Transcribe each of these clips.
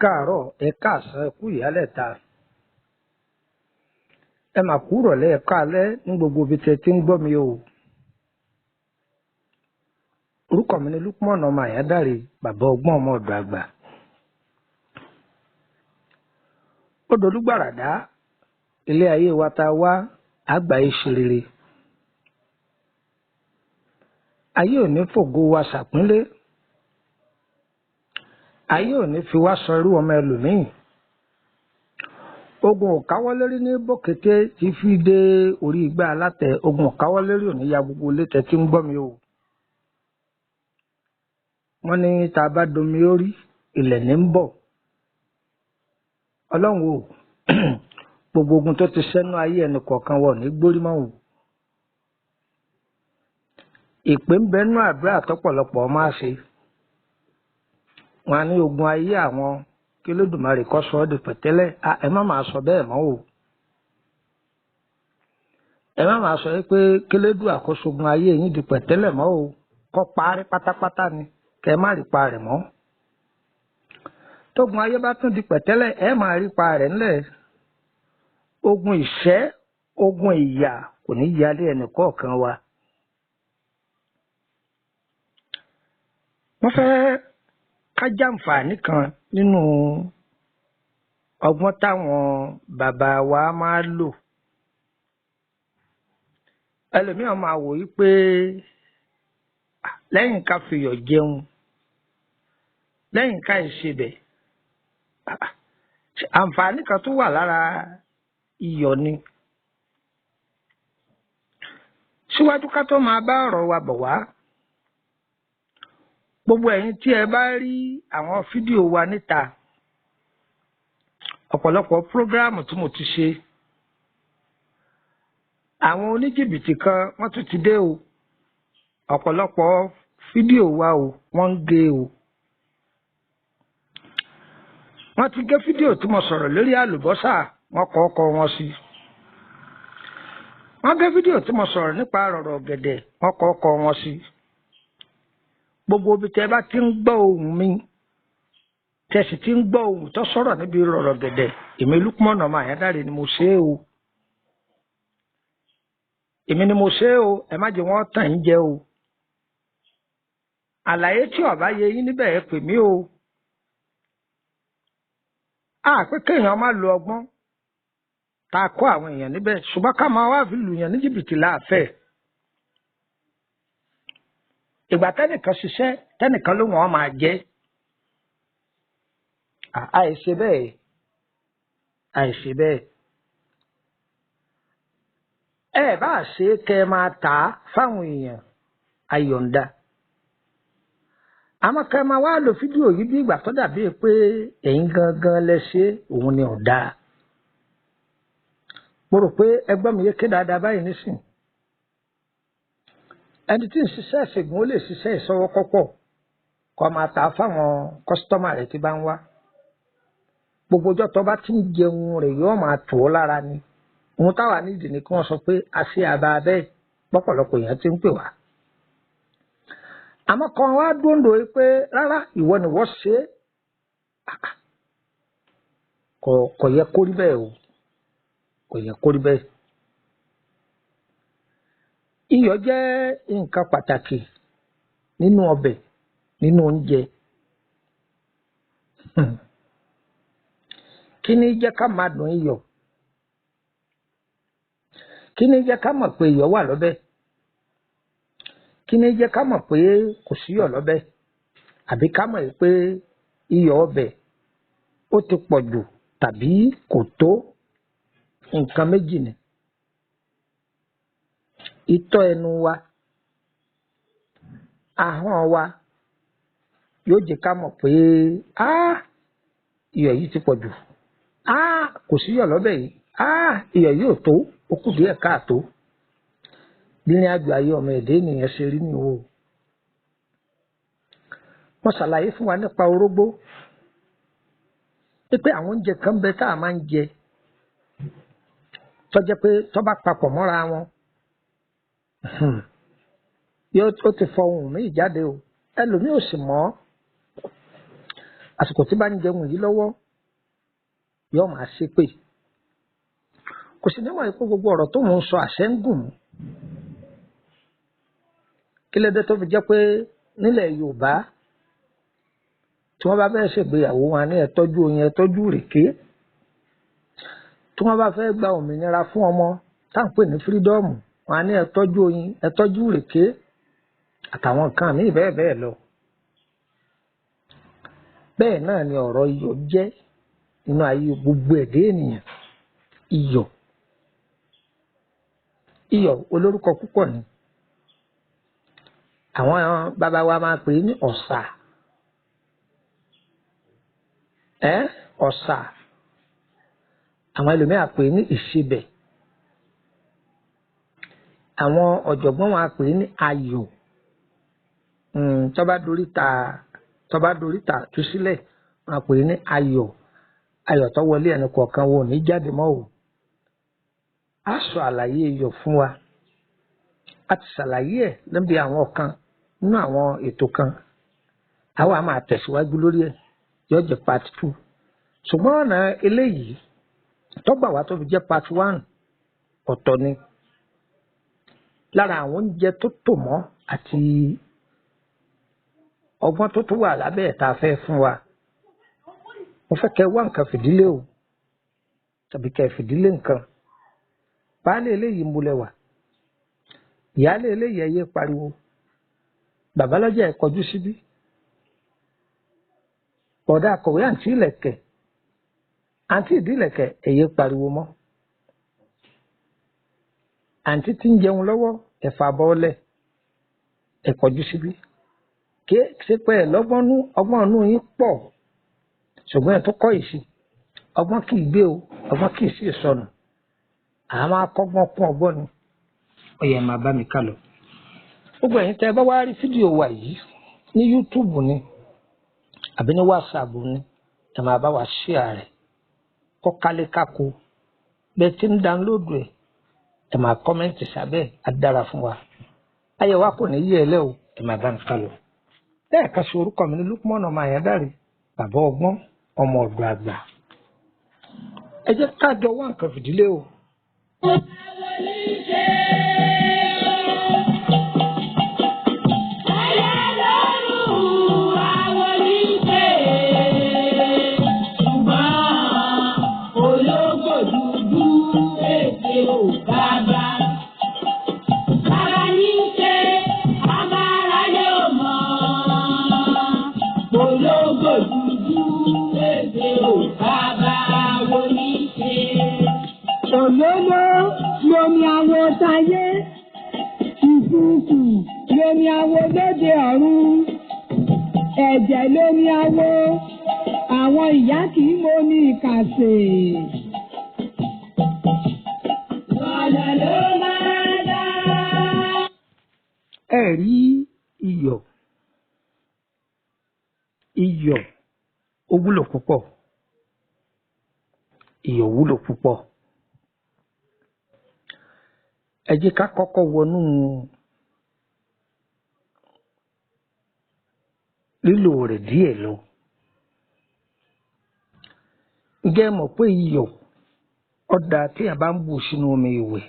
Káàárọ̀, ẹ káàsán, ẹ kú ìyálẹ̀ta, ẹ mà kú rọ̀lẹ́, ẹ káalẹ́ ní gbogbo ibi tẹ́ ti ń gbọ́ mi o. Orúkọ mi ni Lukman ọmọ Àyádáre, bàbá ọgbọ́n ọmọ ọ̀dọ̀ àgbà. Ó dolúgbàràdá ilé ayé wa tá a wá àgbà yìí ṣe rere. Ayé ò ní fògo wa ṣàpínlé, ayé ò ní fi wá sọ irú ọmọ ẹlòmíì. Ogun ò káwọ́lérí ní bókété tí fi dé orí igbá alátẹ. Ogun ò káwọ́lérí ò ní ya gbogbo létẹ tí ń gbọ́ mi o. Wọ́n ní tá a bá domi orí, ilẹ̀ ní ń bọ̀. Ọlọ́run o, gbogbo ogun tó ti sẹ́nu ayé ẹnì kọ̀ọ̀kan wọ̀ ní gbórí mọ́ o. Ìpè ń bẹnú àdúrà tọ́pọ̀lọpọ̀ máa ṣe. Wọn á ní ogun ayé àwọn kí Olódùmarè kó sọ ọ́ di pẹ̀tẹ́lẹ̀. Ẹ má máa sọ bẹ́ẹ̀ mọ́ o. Ẹ má máa sọ pé kí Elédùà kó sogun ayé yín di pẹ̀tẹ́lẹ̀ mọ́ o. Kó parí pátápátá ni, kẹ́ ẹ má rí pa rẹ̀ mọ́. Tógun ayé bá tún di pẹ̀tẹ́lẹ̀, ẹ máa rí pa rẹ̀ ńlẹ̀. Ogun ìṣẹ́, ogun ìyà kò ní yálé ẹnì kọ̀ọ̀kan wa. Wọ́n fẹ́ ká jàǹfààní kan nínú ọgbọ́n táwọn bàbá wa máa lò. Ẹlòmíràn máa wò yí pé lẹ́yìn ká fiyọ̀ jẹun, lẹ́yìn ká ìsebẹ̀, àǹfààní kan tó wà lára iyọ̀ ni. Síwájú ká tó máa bá ọ̀rọ̀ wa bọ̀ wá, gbogbo ẹ̀yin tí ẹ bá rí àwọn fídíò wa níta, ọ̀pọ̀lọpọ̀ prógráàmù tí mo ti ṣe, àwọn oníjìbìtì kan wọ́n tún ti dé o. Ọ̀pọ̀lọpọ̀ fídíò wa o, wọ́n ń gé o. Wọ́n ti gé fídíò tí mo sọ̀rọ̀ lórí àlùbọ́sà, wọ́n kọ ọkọ wọn sí. Wọ́n gé fídíò tí mo sọ̀rọ̀ nípa rọ̀rọ̀ ọ̀gẹ̀dẹ̀, wọ́n kọ ọkọ wọn sí. Gbogbo ibi tẹ́ bá ti ń gbọ́ ohùn mi, tẹ́ sì ti ń gbọ́ ohùn tó sọ̀rọ̀ níbi rọ̀rọ̀ gẹ̀dẹ̀, èmi Lukman ọmọ Àyádáre ni mo ṣe é o. Èmi ni mo ṣe é o, ẹ má jẹ́ wọ́n tàn yín jẹ o. Àlàyé tí ó bá yé yín níbẹ̀, ẹ pè mí o. A pé kéèyàn má lo ọgbọ́n tá a kó àwọn èèyàn níbẹ̀, ṣùgbọ́n ká máa wá fi lù yàn ní jìbìtì láàfẹ́. Ìgbà tẹ́nìkan ṣiṣẹ́, tẹ́nìkan ló wọ́n máa jẹ́. Àìṣe bẹ́ẹ̀, àìṣe bẹ́ẹ̀. Ẹ bá ṣe kẹ́ ẹ máa tà á fáwọn èèyàn, ayọ̀ǹda. Àmọ́ kẹ́ ẹ máa wá lo fídíò yìí bí ìgbà tó dàbí pé ẹ̀yin gangan lẹ ṣe, òun ni ọ̀dà. Mo rò pé ẹgbọ́n mi yé ké dáadáa báyìí nísìn. Ẹni tí ń ṣiṣẹ́ ìṣègùn ó lè ṣiṣẹ́ ìṣọwọ́kọ́pọ̀ kó máa tà á fáwọn kọ́sítọ́mà rẹ̀ tí bá ń wá. Gbogbo ọjọ́ tó bá ti ń jẹun rẹ̀ yóò máa tò ó lára ni. Ohun táwa nídìí ni kí wọ́n sọ pé a ṣe àbá bẹ́ẹ̀, pọ̀pọ̀lọpọ̀ èèyàn ti ń pè wá. Àmọ́ kan wá dóńdó yìí pé rárá, ìwọ ni wọ́n ṣe é. Kò yẹ kó rí bẹ́ẹ̀ o. Kò yẹ kó rí bẹ́ẹ̀. Iyọ̀ jẹ́ nǹkan pàtàkì nínú ọbẹ̀, nínú oúnjẹ. Kí ni jẹ́ ká máa dùn iyọ̀? Kí ni jẹ́ ká mọ̀ pé iyọ̀ wà lọ́bẹ̀? Kí ni jẹ́ ká mọ̀ pé kò síyọ̀ lọ́bẹ̀? Àbí ká mọ̀ pé iyọ̀ ọbẹ̀ ó ti pọ̀ jù tàbí kò tó? Nǹkan méjì ni. Itọ́ ẹnu wa, ahọ́n wa yóò jẹ́ ká mọ̀ pé iyọ̀ yìí ti pọ̀ jù, kò síyọ̀ lọ́bẹ̀ yìí, iyọ̀ yìí ò tó, ó kù díẹ̀ káàtó. Bí ní àjò ayé ọmọ ẹ̀dá ènìyàn ṣe rí ni o. Wọ́n ṣàlàyé fún wa nípa orógbó pé àwọn oúnjẹ kan bẹ tá a máa ń jẹ tó jẹ́ pé tó bá papọ̀ mọ́ra wọn, yóò ó ti fọ ohùn míì jáde o. Ẹlòmíì ò sì mọ̀. Àsìkò tí bá ń jẹun yìí lọ́wọ́ yóò máa ṣépè. Kò sì nímọ̀ pé gbogbo ọ̀rọ̀ tó ń sọ àṣẹ ń gùn. Kí ló dé tó fi jẹ́ pé nílẹ̀ Yorùbá tí wọ́n bá fẹ́ ṣègbéyàwó wọn ní ẹ tọ́jú oyin, ẹ tọ́jú ìrèké. Tí wọ́n bá fẹ́ gba òmìnira fún ọmọ tá à ń pè ní fírídọ́ọ̀mù, wọn ní ẹ tọ́jú oyin, ẹ tọ́jú ìrèké àtàwọn nǹkan míì bẹ́ẹ̀ bẹ́ẹ̀ lọ. Bẹ́ẹ̀ náà ni ọ̀rọ̀ iyọ̀ jẹ́ nínú ayé gbogbo ẹ̀dá ènìyàn. Iyọ̀, iyọ̀ olórúkọ púpọ̀ ni. Àwọn bàbá wa máa pè é ní ọ̀sà. Ọ̀sà. Àwọn ẹlòmíràn pè é ní ìsebẹ̀. Àwọn ọ̀jọ̀gbọ́n wa pè é ní ayọ̀. Tó bá dorí ta tú sílẹ̀, wọ́n pè é ní ayọ̀. Ayọ̀ tó wọlé ẹnì kọ̀ọ̀kan wo ní jáde mọ́ o. A sọ àlàyé iyọ̀ fún wa. A ti ṣàlàyé ẹ̀ níbi àwọn kan nínú àwọn ètò kan. Àwa máa tẹ̀síwájú lórí ẹ̀, yóò jẹ́ part 2. Ṣùgbọ́n ọ̀nà eléyìí tó gbà wá tó fi jẹ́ part 1 ọ̀tọ̀ ni. Lára àwọn oúnjẹ tó tò mọ́ àti ọgbọ́n tó tún wà lábẹ́ ẹ̀ tá a fẹ́ fún wa. Mo fẹ́ kẹ́ wá nǹkan fìdílé o, tàbí kẹ́ fìdílé nǹkan. Baálé eléyìí ń bolẹ̀ wà, ìyáálé eléyìí ẹ yé pariwo, bàbá lọ́jà ẹ kọjú síbí, bọ̀dá akọ̀wé àǹtí ìlẹ̀kẹ̀, àǹtí ìdílẹ̀kẹ̀ ẹ yé pariwo mọ́. Àǹtí tí ń jẹun lọ́wọ́ ẹ fà bọ́ọ̀lẹ̀, ẹ kọjú síbí. Kí ṣe pé ẹ lọ́gbọ́n nú, ọgbọ́n nú yín pọ̀, ṣùgbọ́n ẹ tó kọ́ ìsì. Ọgbọ́n kì í gbé o, ọgbọ́n kì í sì sọnù. Àwọn akọ́gbọ́n kún ọgbọ́n ni. Ó yẹ máa bá mi ká lọ. Gbogbo ẹ̀yin tẹ́ ẹ bá wá rí fídíò wa yìí ní YouTube ni àbí ní WhatsApp ni, ẹ máa bá wa share rẹ̀ kọ́ kálé kákó. Bẹ́ẹ̀ tí ń download ẹ̀, ẹ máa kọ́mẹ́ǹtì sábẹ́, á dára fún wa. Ayọ̀ wa kò ní yí ẹ lẹ́ o, ẹ máa bá mi ká lọ. Lẹ́ẹ̀kan sí, orúkọ mi ní Lukman ọmọ Àyàndáre, bàbá ọgbọ́n, ọmọ ọ̀dọ̀ àgbà. Ẹ jẹ́ ká jọ wá nǹkan fìdílé o. Òlóló lomi awo tayé, ìfúùkù lomi awo lóde ọ̀run, ẹ̀jẹ̀ lomi awo, àwọn ìyá kì í momi ìkàsè. Ọ̀nà ló máa dá. Ẹ rí iyọ̀, iyọ̀ ó wúlò púpọ̀, iyọ̀ wúlò púpọ̀. Ẹ jẹ́ ká kọ́kọ́ wọnú lílò rẹ̀ díẹ̀ lọ. Ǹjẹ́ ẹ mọ̀ pé iyọ̀ ó dáa tí a bá ń bù sínú omi ìwẹ̀?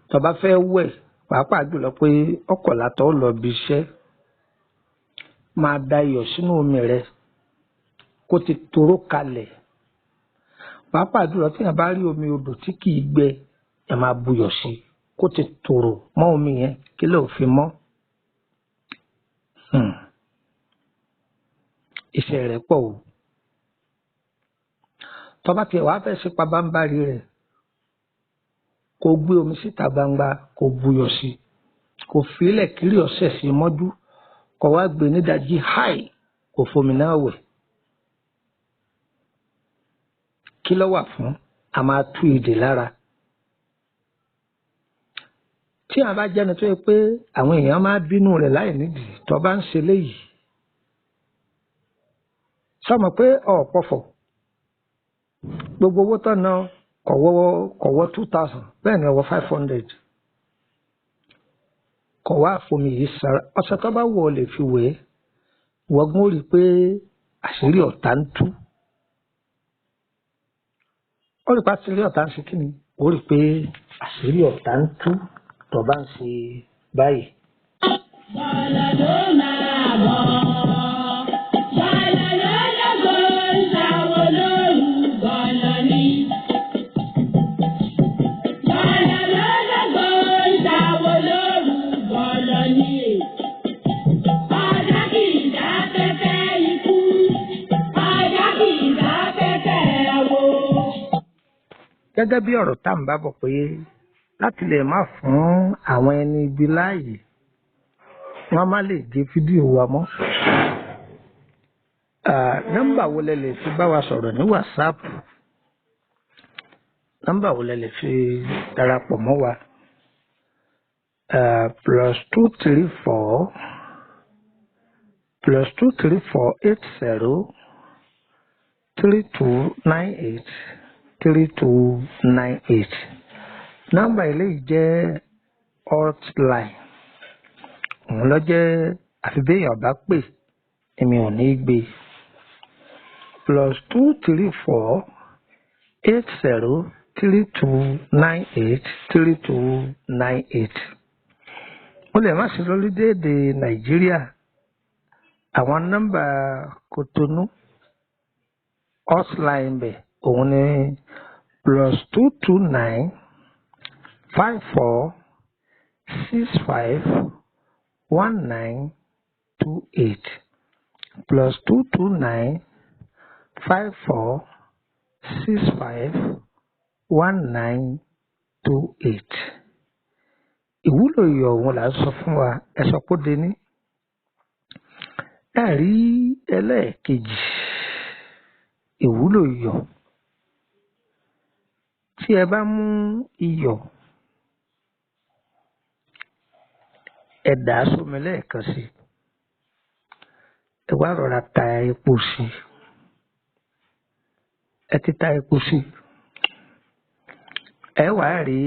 Tó bá fẹ́ wẹ̀, pàápàá jùlọ pé ọkọ̀ látọ̀ lọ bí iṣẹ́, máa da iyọ̀ sínú omi rẹ̀ kó ti toró kalẹ̀. Pàápàá jùlọ tí a bá rí omi odò tí kì í gbẹ, ẹ máa buyọ̀ sí i kó ti tòrò mọ́ omi yẹn kí lè fi mọ́. Iṣẹ́ rẹ̀ pọ̀ o. Tó bá tiẹ̀ wá fẹ́ ṣe pabambarì rẹ̀, kó gbé omi síta gbangba, kó buyọ̀ sí i, kó filẹ̀ kiri ọ̀sẹ̀ sí i mọ́jú, kó wá gbé nídajì háì, kó fomi náà wẹ̀. Kí ló wà fún? A máa tú ìdè lára. Tí a bá jẹ́ni tó yẹ pé àwọn èèyàn máa bínú rẹ̀ láì nídìí tó bá ń ṣe léyìí, sọmọ pé ọ̀pọ̀fọ̀ gbogbo owó tán náà kọ̀wọ́ 2000, bẹ́ẹ̀ ni ọwọ́ 500 kọ̀wọ́ àfomi yìí sára. Ọ̀sẹ̀ tó bá wọ̀ lè fi wẹ̀ ẹ́, Wọ́gbọ́n ó rí i pé àṣírí ọ̀tá ń tú. Ó rí i pé àṣírí ọ̀tá ń ṣe kí ni? Ó rí i pé àṣírí ọ̀tá ń tú tó bá ń ṣe báyìí. Bọ̀lọ̀ ló máa bọ̀. Bọ̀lọ̀ ló lógo ń ṣàwọ̀ lóru bọ̀lọ̀ ni. Bọ̀lọ̀ ló lógo ń ṣàwọ̀ lóru bọ̀lọ̀ ni. Ọjà kì í dá fẹ́fẹ́ ikú. Ọjà kì í dá fẹ́fẹ́ àwo. Gẹ́gẹ́ bí ọ̀rọ̀ tá à ń bá bọ̀ pé láti lè má fún àwọn ẹni ibi láàyè, wọ́n má lè gé fídíò wa mọ́. Nọ́mbà wo lẹ lè fi bá wa sọ̀rọ̀ ní WhatsApp? Nọ́mbà wo lẹ lè fi darapọ̀ mọ́ wa? +234 +234 80 3298 3298. Nọ́mbà eléyìí jẹ́ hotline. Òun ló jẹ́ àfi béèyàn bá pè èmi ò ní gbé. +234 80 3298 3298. Ó lè má sí lórílẹ̀-èdè Nàìjíríà. Àwọn nọ́mbà Kòtónú hotline bẹ̀ òun ni +229 54 65 1928, +229 54 65 1928. Ìwúlò iyọ̀ òun là ń sọ fún wa, ẹ sọ pé ó de ní. Ẹ rí ẹlẹ́ẹ̀kejì ìwúlò iyọ̀. Tí ẹ bá mú iyọ̀, ẹ dà á sómi lẹ́ẹ̀kan sí i. Ẹ wá rọra ta epo sí i. Ẹ ti ta epo sí i. Ẹ wá rí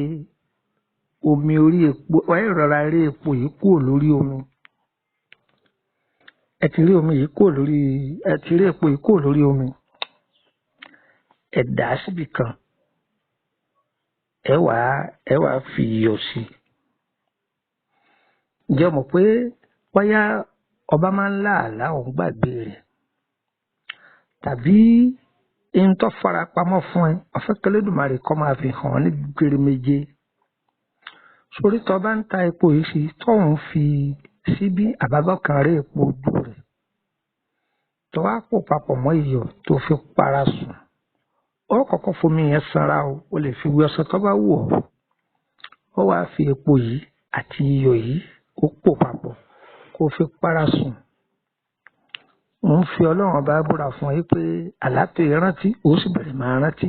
omi orí epo, ẹ rọra rí epo yìí kúrò lórí omi. Ẹ ti rí omi yìí kúrò lórí, ẹ ti rí epo yìí kúrò lórí omi. Ẹ dà á síbì kan. Ẹ wá fi iyọ̀ sí i. Ǹjẹ́ o mọ̀ pé bóyá ọba máa ń lá àlá òun gbàgbé rẹ̀ tàbí ihun tó fara pamọ́ fún ẹ, ọ̀fẹ́ kẹlẹ́dùmarè kọ́ máa fi hàn ọ́ ní gbèrèméje. Sórí tó bá ń ta epo yìí sí, tóun fi síbí àbábọ̀ kan rí epo ojú rẹ̀. Tó wá pò papọ̀ mọ́ iyọ̀ tó fi para sùn. Ó kọ́kọ́ fomi yẹn sanra o, o lè fi wé ọṣẹ tó bá wù ọ́. Ó wá fi epo yìí àti iyọ̀ yìí ó pò papọ̀ kó fi para sùn. Mo ń fi Ọlọ́run ọba búra fún ẹ pé àlá tó yẹ rántí, ó sì bẹ̀rẹ̀ máa rántí.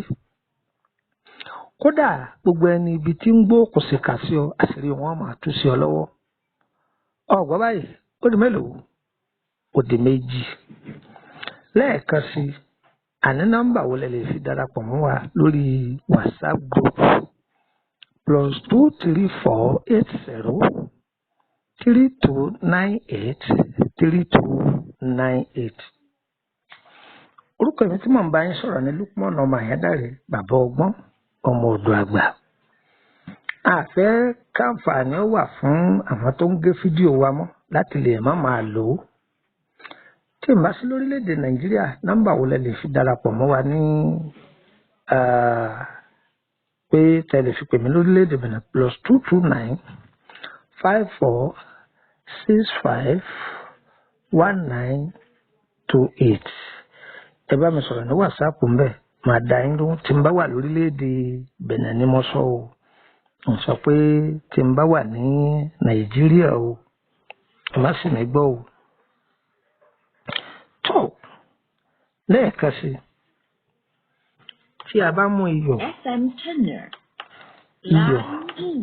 Kódà gbogbo ẹni ibi tí ń gbó kò sì kà sí ọ, àṣírí wọn máa tú sí ọ lọ́wọ́. Ọ̀gbọ́n báyìí, ó di mélòó? Ó di méjì. Lẹ́ẹ̀kan sí i, àní nọ́mbà wo lẹ lè fi darapọ̀ mọ́ wa lórí WhatsApp group? +234 80 3298 3298. Orúkọ mi tí mò ń bá yín sọ̀rọ̀ ní Lukman ọmọ Àyándàrè, bàbá ọgbọ́n, ọmọ ọ̀dọ̀ àgbà. Àfẹ́ káǹfààní wà fún àwọn tó ń gé fídíò wa mọ́ láti lè má máa lò ó. Tí n bá sí lórílẹ̀-èdè Nàìjíríà, nọ́mbà wo lẹ lè fi darapọ̀ mọ́ wa ní pé tẹ lè fi pè mí lórílẹ̀-èdè Benin? +229 54 65 1928. Ẹ bá mi sọ̀rọ̀ ní WhatsApp ńbẹ̀, màá dá yín lóhùn tí n bá wà lórílẹ̀-èdè Benin ni mo sọ o. N sọ pé tí n bá wà ní Nàìjíríà o, ẹ má sì mí gbọ́ o. Tó lẹ́ẹ̀kan sí i, tí a bá mú iyọ̀, FM tuner. iyọ̀, Line in.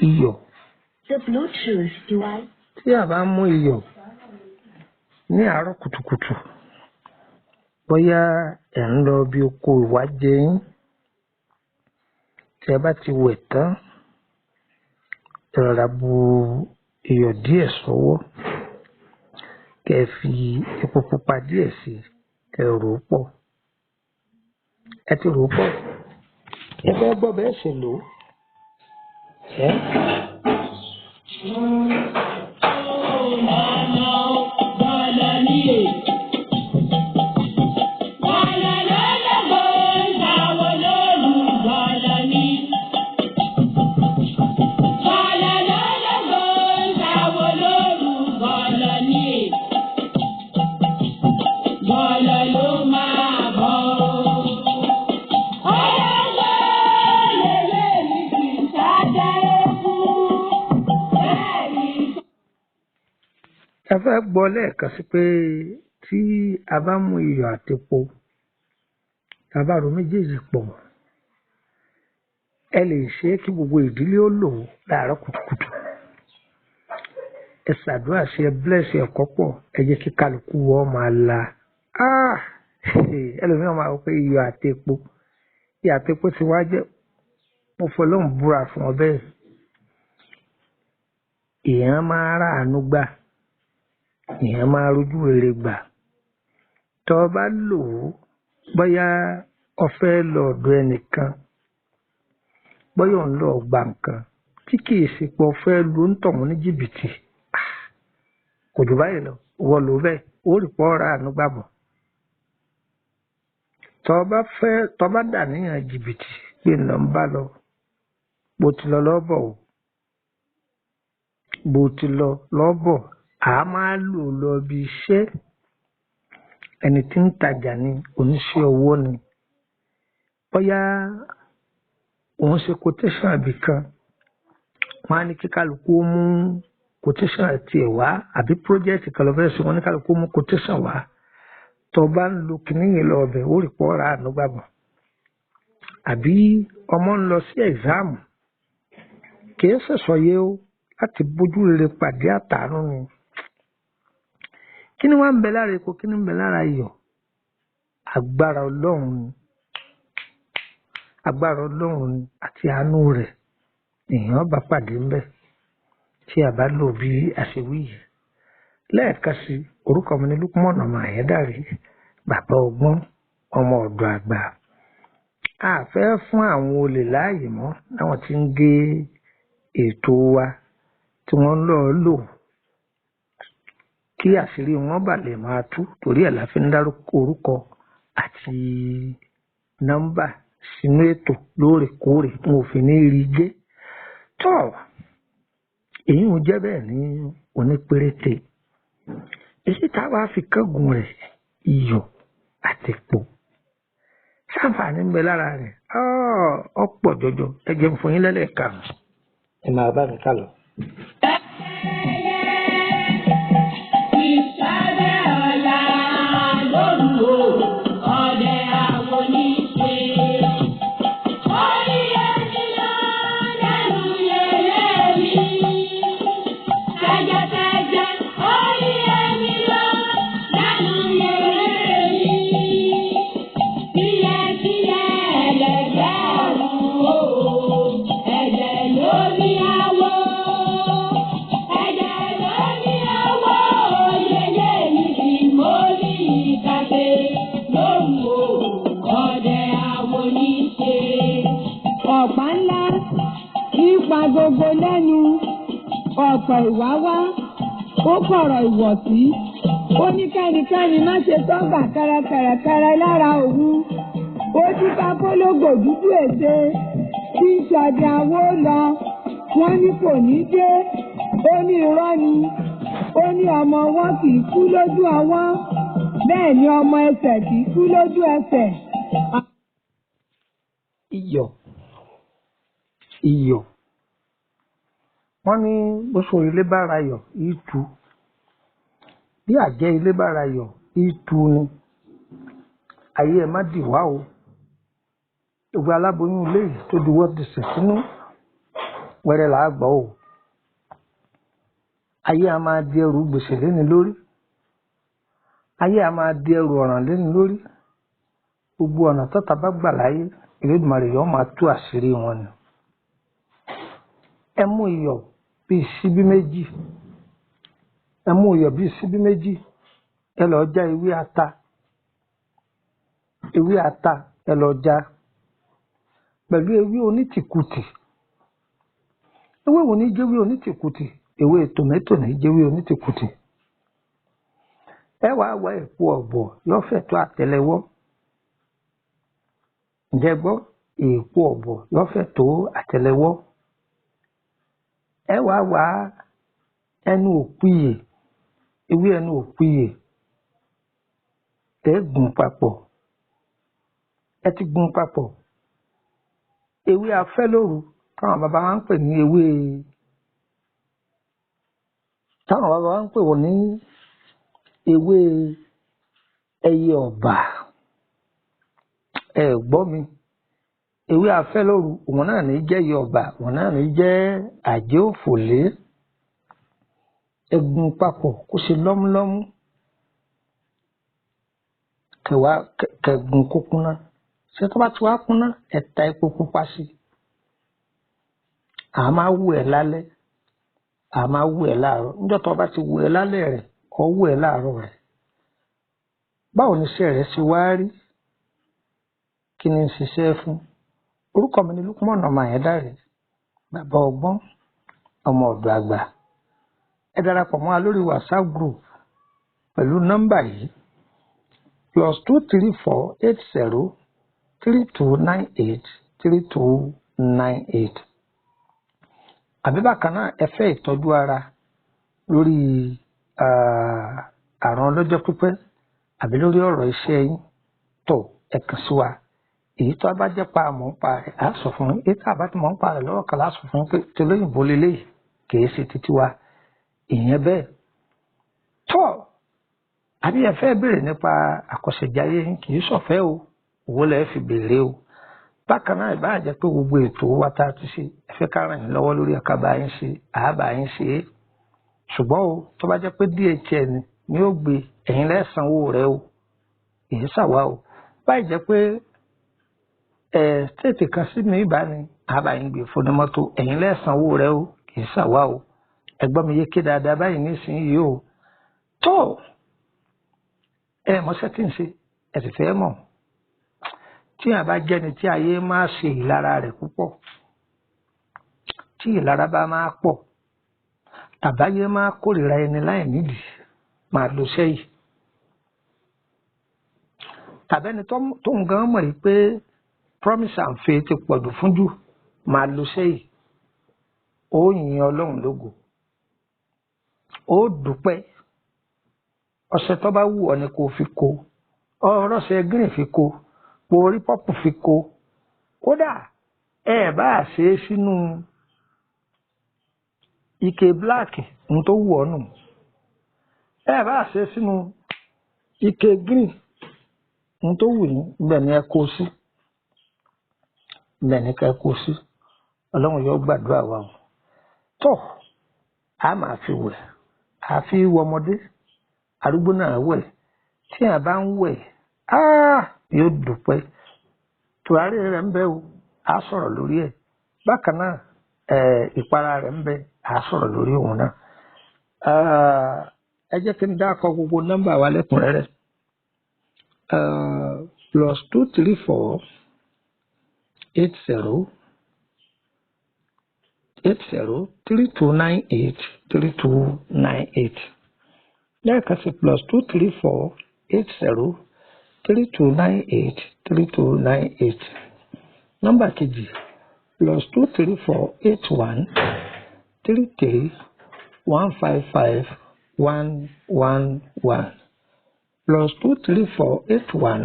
iyọ̀, The Bluetooth device. tí a bá mú iyọ̀ ní àárọ̀ kùtùkùtù, bóyá ẹ̀ ń lọ bí oko ìwájẹ yín, tí ẹ bá ti wẹ̀ tán, ẹ rọra bu iyọ̀ díẹ̀ sọ́wọ́. Kẹ́ ẹ fi epo pupa díẹ̀ sí i, kẹ́ ẹ rò ó pọ̀. Ẹ ti rò ó pọ̀. Ẹ fẹ́ gbọ́ bẹ́ẹ̀ ṣe lò ó. Ẹ́ ẹ fẹ́ gbọ́ lẹ́ẹ̀kan sí pé tí a bá mú iyọ̀ àti epo, tá a bá ro méjèèjì pọ̀, ẹ lè ṣe é kí gbogbo ìdílé ó lò ó láàárọ̀ kùtùkùtù. Ẹ ṣàdúrà sí ẹ bless ẹ̀kọ́ pọ̀, ẹ jẹ́ kí kálukú wọ́n máa la. Ah! Ẹlòmíràn máa wọ pé iyọ̀ àti epo, iyọ̀ àti epo ti wá jẹ́ mo fọlọ́run búra fún ọ bẹ́ẹ̀. Èèyàn máa ráàánú gbà, èèyàn máa rojú rere gbà. Tọ́ ọ bá lò ó, bóyá o fẹ́ lọ ọ̀dọ̀ ẹnìkan, bóyá ò ń lọ gba nǹkan tí kì í ṣe pé o fẹ́ lu ń tọ̀hún ní jìbìtì. Ah! Kò jù báyìí lọ, ìwọ lò ó bẹ́ẹ̀, ó rí pọ́ ráàánú gbà bọ̀. Tọ́ ọ bá fẹ́, tọ́ ọ bá dà níyàn jìbìtì pé ń lọ ń bá lọ, bó ti lọ lọ́bọ̀ o, bó ti lọ lọ́bọ̀, a máa lò lọ bí iṣẹ́. Ẹni tí ń tajà ni, oníṣẹ́ ọwọ́ ni. Bóyá òun ṣe quotation àbí kan, wọ́n á ní kí kálukú ó mú quotation àti ẹ̀ wá, àbí project kan lọ fẹ́ ṣe, wọ́n ní kálukú ó mú quotation wá. Tọ́ ọ bá ń lo kinní yẹn lọ ọbẹ̀, ó rí pọ́ ráàánú gbà bọ̀. Àbí ọmọ ń lọ sí exam, kì í ṣẹ̀ṣọ̀ yé o, láti bójú rere pàdé àtàánú ni. Kí ni wá ń bẹ lára epo, kí ni ń bẹ lára iyọ̀? Agbára Ọlọ́run ni. Agbára Ọlọ́run ni àti àánú rẹ̀ èèyàn bá pàdé ńbẹ̀ tí a bá lò bí a ṣe wí yìí. Lẹ́ẹ̀kan sí, orúkọ mi ni Lukman ọmọ Àyẹ́dàrí, bàbá ọgbọ́n, ọmọ ọ̀dọ̀ àgbà. A fẹ́ fún àwọn olè láàyè mọ́ láwọn tí ń gé ètò wa tí wọ́n ń lọ lò kí àṣírí wọn bà lè máa tú, torí ẹ̀ la fi ń dárúkọ orúkọ àti nọ́mbà sínú ètò lóòrèkóòrè, wọn ò fi ní rí gé. Tọ́ èyí ń jẹ́ bẹ́ẹ̀ ní onípéréte. Èyí tá a wá fi kángun rẹ̀, iyọ̀ àti epo. Ṣáǹfààní ń bẹ lára rẹ̀, ọ̀pọ̀ jọjọ. Ẹ jẹ́ n fún yín lẹ́lẹ́karùn-ún. Ẹ máa bá mi ká lọ. Ọ̀pá ńlá ipa gbogbo lẹ́nu, ọ̀pọ̀ ìwá wá, ó kọ̀rọ̀ ìwọ̀sí, ó ní kẹ́nikẹ́ni má ṣe tọ́gbà kẹrẹkẹrẹkẹrẹ lára òun. Ó dífá fólógbò dúdú ète tí ń ṣọdẹ awó lọ, wọ́n ní kò ní dé, ó ní irọ́ ni, ó ní ọmọ wọn kì í kú lójú ọwọ́, bẹ́ẹ̀ ni ọmọ ẹsẹ̀ kì í kú lójú ẹsẹ̀. Iyọ̀, iyọ̀. Wọ́n ní bó so ilé bá ra yọ̀, ìtú. Bí àjẹ́ ilé bá ra yọ̀, ìtú ni. Ayé ẹ má dì wá o. Gbogbo aláboyún ilé yìí tó di wọ́n ti sẹ̀ sínú, wẹ́rẹ́ là á gbọ́ o. Ayé a máa di ẹrù gbèsè léni lórí. Ayé a máa di ẹrù ọ̀ràn léni lórí. Gbogbo ọ̀nà tọ́ta bá gbà láyé, Elédùmarè yóò máa tú àṣírí wọn ni. Ẹ mú iyọ̀ bíi ṣíbí méjì. Ẹ mú iyọ̀ bíi ṣíbí méjì. Ẹ lọ já ewé ata, ewé ata ẹ lọ já pẹ̀lú ewé onítìkùtì. Ewé wo ní jẹ́wé onítìkùtì? Ewé tòmẹ́tò ní jẹ́wé onítìkùtì. Ẹ wàá wá èpo ọ̀bọ̀ yóò fẹ̀ tó àtẹ́lẹwọ́. Ǹjẹ́ gbọ́? Èpo ọ̀bọ̀ yóò fẹ̀ tó àtẹ́lẹwọ́. Ẹ wàá wá ẹnu òpìyè, ewé ẹnu òpìyè, ẹ gún papọ̀. Ẹ ti gún papọ̀. Ewé afẹ́lóru táwọn bàbá wa ń pè ní ewé, táwọn bàbá wa ń pè wọ́n ní ewé ẹyẹ ọ̀bà. Ẹ gbọ́ mi, ewé afẹ́lóru òun náà ní jẹ́ ẹyẹ ọ̀bà, òun náà ní jẹ́ àjẹ́ òfòlé. Ẹ gún papọ̀ kó ṣe lọ́múlọ́mú, kẹwàá kẹgùn kó kúnná. Ṣé tó bá ti wá kúnná, ẹ ta epo pupa sí i. À máa wù ẹ́ lálẹ́, à máa wù ẹ́ láàárọ̀. Níjọ́ tó bá ti wù ẹ́ lálẹ́ rẹ̀, ọ wù ẹ́ láàárọ̀ rẹ̀. Báwo ni iṣẹ́ rẹ̀ ṣe wá rí? Kí ni ń ṣiṣẹ́ fún? Orúkọ mi ni Lukman ọmọ Àyándárè, bàbá ọgbọ́n, ọmọ ọ̀dọ̀ àgbà. Ẹ darapọ̀ mọ́ wa lórí WhatsApp group pẹ̀lú nọ́mbà yìí: +234 80 3298 3298. Àbí bákan náà, ẹ fẹ́ ìtọ́jú ara lórí àrùn ọlọ́jọ́ pípẹ́ àbí lórí ọ̀rọ̀ iṣẹ́ yín tó, ẹ kàn sí wa. Èyí tó bá jẹ́ pa àmọ́ ń pa rẹ̀ á sọ fún yín, èyí tó bá ti mọ̀ ń pa rẹ̀ lọ́wọ́ kan á sọ fún yín pé tolóyìnbó leléyìí, kìí ṣe títí wa. Ìyẹn bẹ́ẹ̀ tó. Àbí ẹ fẹ́ béèrè nípa àkọsẹ̀jayé yín, kì í ṣọ̀fẹ́ o, owó lẹ́ fi béèrè o. Bákan náà, ìbáà jẹ́ pé gbogbo ètò wa tá a ti ṣe, ẹ fẹ́ ká ràn yín lọ́wọ́ lórí ẹ̀ka bá yín ṣe, àábà yín ṣe é. Ṣùgbọ́n o, tó bá jẹ́ pé DHL ni ó gbé, ẹ̀yin lẹ́sànwó rẹ o, èyí ṣàwá o. Báyìí jẹ́ pé ẹ̀ stéètì kan sí mi ìbáni, àábà yín gbé fún mọ́tò, ẹ̀yin lẹ́sànwó rẹ o, kì í ṣàwá o. Ẹ̀gbọ́n mi yéké dáadáa báyìí nísìnyí o. Tó ẹ mọṣẹ́ tí ń ṣe, ẹ sì fẹ́ mọ̀. Tí a bá jẹ́ni tí ayé máa ṣe ìlara rẹ̀ púpọ̀, tí ìlara bá máa pọ̀, tàbáyé máa kórìíra ẹni láì nídìí, máa lo sẹ́yìn. Tàbẹ́ni tó ń gan mọ̀ yìí pé promise and faith ti pọ̀jù fún jù, máa lo sẹ́yìn. Ó yin Ọlọ́run lógo, ó dúpẹ́. Ọṣẹ tó bá wù ọ́ ni kò fi ko, ọ̀rọ̀ṣẹ green fi ko, orí pọ́pù fi ko. Kódà ẹ bá ṣe é sínú ike black, ń tó wù ọ́ nù. Ẹ bá ṣe é sínú ike green, ń tó wù yín, ibẹ̀ ni ẹ kó sí, ibẹ̀ ni ẹ kó sí. Ọlọ́run yóò gbàdúrà wa o. Tó a máa fi wẹ̀, àfi wọ ọmọdé, arúgbó náà wẹ̀. Tí a bá ń wẹ̀, yóò dúpẹ́. Tùràrí rẹ̀ ń bẹ o, a sọ̀rọ̀ lórí ẹ̀. Bákan náà, ìpara rẹ̀ ń bẹ, a sọ̀rọ̀ lórí òun náà. Ẹ jẹ́ kí n dákọ gbogbo nọ́mbà wa lẹ́kùnrẹ́rẹ́. +234 80 80 3298 3298. Lẹ́ẹ̀kan sí: +234 80 3298 3298. Nọ́mbà kejì: +234 81 33 155 111, +234 81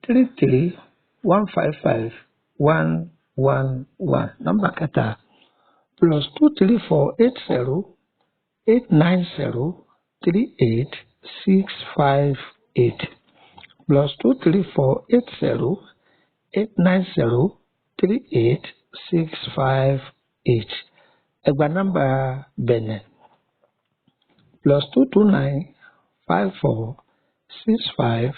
33 155 111. Nọ́mbà kẹta: +234 80 890 38658, +234 80 890 38658. Ẹgbà nọ́mbà Benin: +229 54 65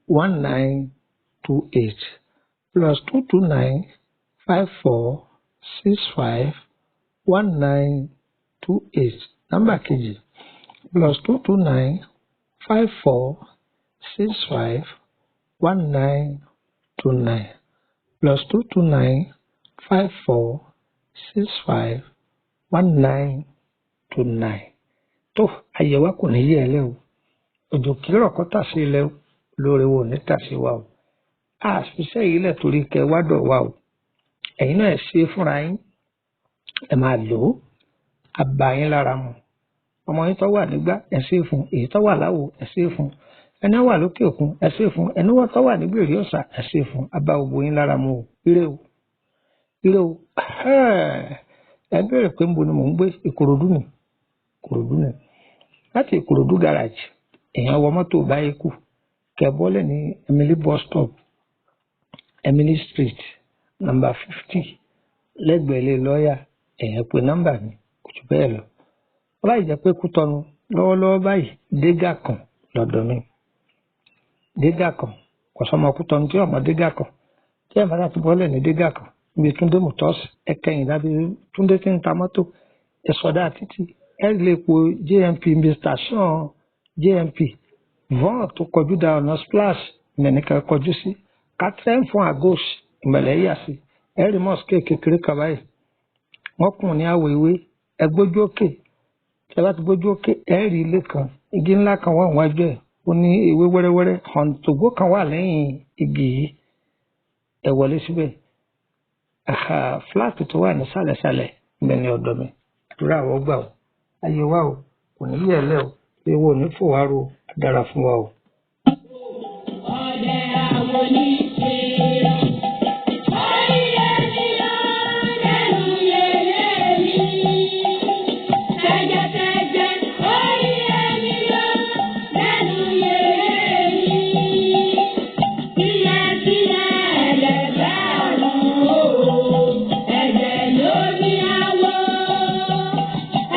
1928, +229 54 65 1928. Nọ́mbà kejì: +229 54 65 19 29, +229 54 65 19 29. Tó àyẹ̀wò kò ní yẹ ẹ lẹ́ o, òjò kìírọ̀ kọ́ tà sí ilẹ̀ o, lóore wo ní tà sí wa o. Àṣìṣe yìí lẹ̀ torí kẹ wádọ̀ wa o, ẹ̀yin náà ẹ̀ ṣe é fúnra yín, ẹ̀ máa lò ó, àbá yín lára mu. Ọmọ yín tó wà nígbà, ẹ̀ ṣe é fún, èyí tó wà láwo, ẹ̀ ṣe é fún, ẹni wà lókè òkun, ẹ̀ ṣe é fún, ẹni wọ́n tó wà nígbèrè ọ̀sà, ẹ̀ ṣe é fún, àbá gbogbo yín lára mu o. Ire o, ire o. Ẹ bẹ̀rẹ̀ pé níbo ni mò ń gbé? Ìkòròdú ni, Ìkòròdú ni. Láti Ìkòròdú garage, èèyàn wọ mọ́tò báyìí kù, kẹ bọ́lẹ̀ ní Emily bus stop, Emily Street, number 50, lẹ́gbẹ̀ẹ́ ilé lọ́ọ̀yà. Èèyàn pe nọ́mbà mi, kò jù bẹ́ẹ̀ lọ. Wọ́n báyìí jẹ́ pé Kútọ́nù lọ́wọ́lọ́wọ́ báyìí, dégà kan lọ́dọ̀ mi, dégà kan. Kò sọmọ Kútọ́nù tí ọmọ dégà kan tí ẹ̀ bá ti bọ́lẹ̀ ní dégà kan níbi Túndé Motors, ẹ̀kẹyìn lábẹ́ Túndé tí ń ta mọ́tò, ẹ̀sọ̀dá títì, ẹ̀ lè po JMP níbi station JMP von tó kọjú da ọ̀nà Splash mẹ̀nìkan kọjú sí catherine fún agos ìmọ̀lẹ́ yà sí ẹ̀rí mosque kékeré kan báyìí, wọ́n kùn ní àwọ̀ ewé. Ẹ gbójú òkè, tí ẹ bá ti gbójú òkè, ẹ rí ilé kan, igi ńlá kan wà níwájú ẹ̀, ó ní ewé wẹ́rẹ́wẹ́rẹ́, hàǹtògbó kan wà lẹ́yìn igi yìí, ẹ wọlé síbẹ̀. Fúláàtì tó wà ní sàlẹ̀sàlẹ̀ ibẹ̀ ní ọ̀dọ̀ mi. Àdúrà wọ́n gbà o, ayé wa o kò ní yẹ̀ lẹ́ o, ewu ò ní fò wá ro, dára fún wa o. Ọdẹ àwọn oníṣe. Orí ẹni ló lẹ́nu yẹyẹ mi. Tẹ́jẹ́tẹ́jẹ́ orí ẹni ló lẹ́nu yẹyẹ mi. Kíyàkíyà ẹlẹ́gbẹ́ ọ̀run o. Ẹ̀jẹ̀ ló ní àwọ̀.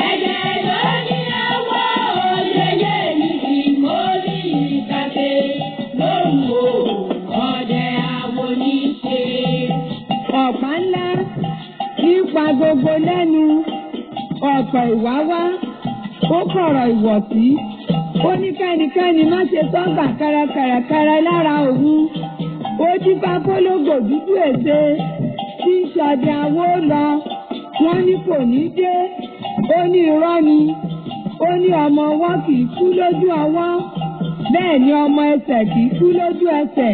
Ẹ̀jẹ̀ ló ní àwọ̀. Yẹyẹ mi kì í mórí ìtàgé lóru o. Ọdẹ àwọn oníṣe. Ọ̀pá ńlá kì í pa gbogbo lẹ́nu, ọ̀pọ̀ ìwáwá, ó kọ̀rọ̀ ìwọ̀sí, ó ní kẹ́nikẹ́ni má ṣe tọ́gbà kẹrẹkẹrẹkẹrẹ lára òun. Ó dífá fólógbò dúdú ète tí ń ṣọdẹ awó lọ, wọ́n ní kò ní dé, ó ní irọ́ ni. Ó ní ọmọ ọwọ́ kì í kú lójú ọwọ́, bẹ́ẹ̀ ni ọmọ ẹsẹ̀ kì í kú lójú ẹsẹ̀.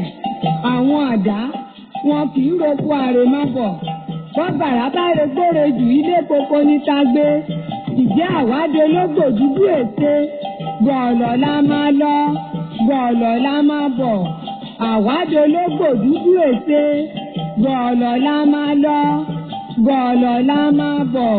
Àwọn àdá wọn kì í roko àrèmábọ̀, bọ́bàrà bá regbóre jù, ilé koko ní tagbe. Ìjẹ́ àwáde lógbò dúdú ète, gbọ̀ọ̀lọ̀ la máa lọ, gbọ̀ọ̀lọ̀ la máa bọ̀. Àwáde lógbò dúdú ète, gbọ̀ọ̀lọ̀ la máa lọ, gbọ̀ọ̀lọ̀ la máa bọ̀.